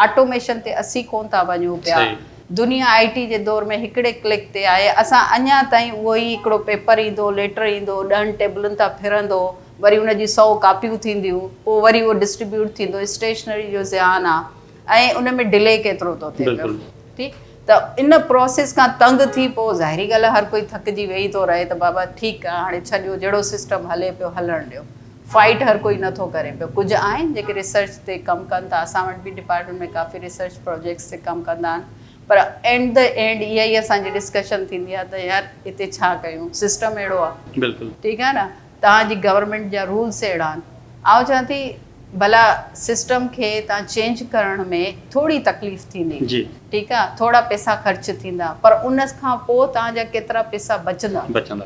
Automation تي اسين ڪونه ٿا وڃون پيا. دنيا آء ٽي جي دور ۾ هڪڙي ڪلڪ تي آهي. اسان اڃا تائين اهو ئي هڪڙو پيپر ايندو، ليٽر ايندو، 10 ٽيبلن تان ڦرندو، وري ان جي 100 ڪاپيون ٿينديون، پوء وري اهو ڊسٽريبيوٽ ٿيندو. اسٽيشنري جو زيان آ ۽ ان ۾ ڊلي ڪيترو ٿو ٿئي پيو. ٺيڪ، ته ان پروسيس کان تنگ ٿي پوء ظاهري ڳالهه آهي هر ڪوئي ٿڪجي ويهي ٿو رهي ته بابا ٺيڪ آ، هاڻي ڇڏيو، جهڙو سسٽم هلي پيو هلڻ ڏيو. فائيٽ هر ڪوئي نه ٿو ڪري پيو. ڪجهه آهن جيڪي ريسرچ تي ڪم ڪن ٿا. اسان وٽ به ڊپارٽمينٽ ۾ ڪافي ريسرچ پروجيڪٽس تي ڪم ڪندا آهن، پر اينڊ the and اها ئي اسان جي ڊسڪشن ٿيندي آهي ته يار، هتي ڇا ڪيون؟ سسٽم اهڙو آهي. ٺيڪ آهي نه، توهان جي گورنمينٽ جا رولس اهڙا آهن. آئون چوان ٿي ڀلا سسٽم کي توهان چينج ڪرڻ ۾ ٿوري تڪليف ٿيندي، ٺيڪ آهي، ٿورا پئسا خرچ ٿيندا، پر ان کان پوء توهان جا ڪيترا پئسا بچندا؟ بچندا.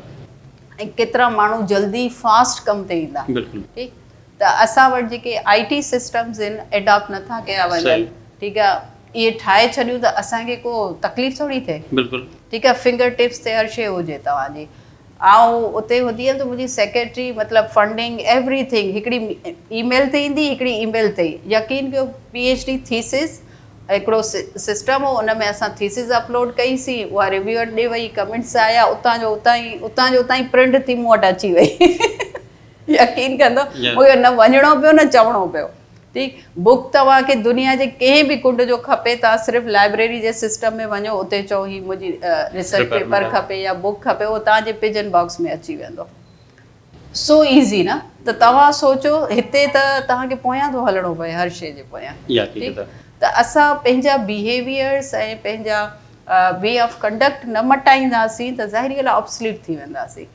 ۽ ڪيترا ماڻهو جلدي فاسٽ ڪم تي ايندا. ٺيڪ، ته اسان وٽ جيڪي آئي ٽي سسٽمز آهن، ايڊاپٽ نٿا ڪيا وڃن. ٺيڪ آهي، اهي ٺاهي ڇڏيون ته اسان کي ڪو تڪليف ٿوري ٿئي. ٺيڪ آهي، فنگر ٽپس تي هر شيء هجي توهان جي. آئون اتي هوندي هيم ته منهنجي سيڪريٽري، مطلب فنڊنگ، ايوري ٿنگ هڪڙي اي ميل تي ايندي، هڪڙي اي ميل تي. يقين ڪيو، پي ايڇ ڊي ٿيسز هڪڙو سسٽم هو، ان ۾ اسان ٿيسز اپلوڊ ڪئي سين، اها ريويوئر ڏي وئي، ڪمينٽس آيا، اتان جو اتان ئي اتان جو اتان ئي پرنٽ ٿي مون وٽ اچي وئي. يقين ڪندو، مون کي نه وڃڻو پيو نه چوڻو پيو. ٺيڪ، بڪ توهان کي دنيا جي ڪنهن به ڪنڊ جو کپي، توهان صرف لائبريري جي سسٽم ۾ وڃو، اتي چئو هي منهنجي ريسرچ پيپر کپي يا بڪ کپي، اهو توهان جي پجن باڪس ۾ اچي ويندو. سو ايزي نه؟ ته توهان سوچو، هتي ته توهان کي پويان ٿو هلڻو پئي هر شيء جي پويان. ٺيڪ، ته اسان پنهنجا بيهيويئرس ۽ پنهنجا وي آف ڪنڊڪٽ نه مٽائينداسين ته ظاهري ڳالهه آبسليٽ ٿي وينداسين.